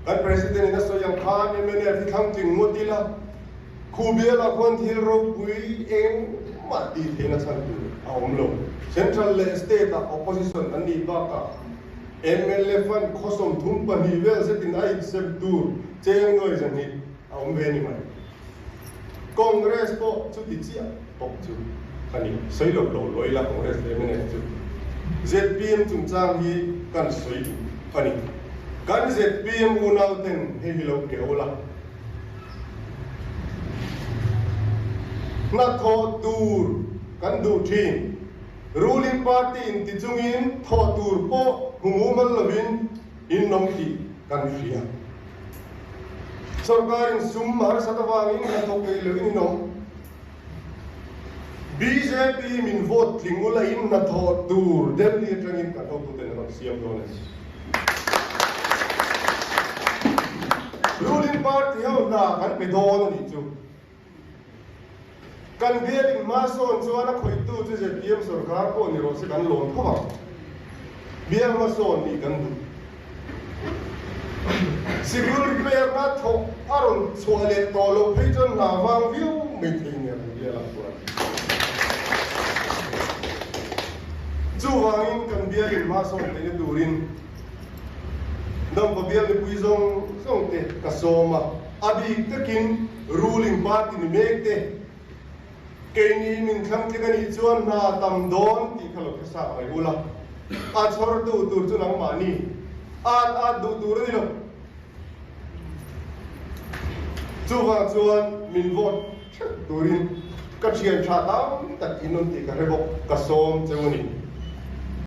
Kan President in a sawi ang khan mnf hi thlang tling ngawt ila, khu bialah khuan thil ropui engmah tih theihna chhan tur a awm lo. Central leh State ah opposition an nih bakah mla fund khaw 32 vel zetin a insem tur cheng nuai 200 a awm ve ni mai. Congress pawh chuti chiah bawk chu a ni. Sawi lo lo lawi la Congress leh mnf chu. Zpm chungchang hi kan sawi duh a ni. Kan zpm unau ten hei hi lo keu la. Hnathawh tur kan duh thin. Ruling party in ti chungin thawh tur pawh hmu mumal lovin in awm tih kan hria. Sorkarin sum harsat avangin hnathawk peih loh in inawm. Bjp min vote tling ula in hnathawh tur Delhi atangin kan hotuten an rawn siam dawn a ni. Ruling party ho hna kan pe dawn a nih chu. Kan bialin hma sawn chuan a khawihtu chu zpm sorkar pawh ni rawh se kan lawm tho ang. Bial hmasawn nih kan duh. Sikul pekna thawk a rawn chhuah leh tawh loh phei chuan hna vang viau mai thei nia kan bialah chuan. Chuvangin kan bialin hma sawn theihna turin Dampa bial mipui zawng zawng te ka sawm a, a bik takin ruling party ni mek te keini min thlang tling a nih chuan hna tam dawn tih kha lo hre sak mai ula, a chhawr tu tur chu nangmahni at at duh tur a ni lo. Chuvang chuan min vote theuh turin ka thian tha tam tak in awm tih ka hre bawk, ka sawm cheu a ni.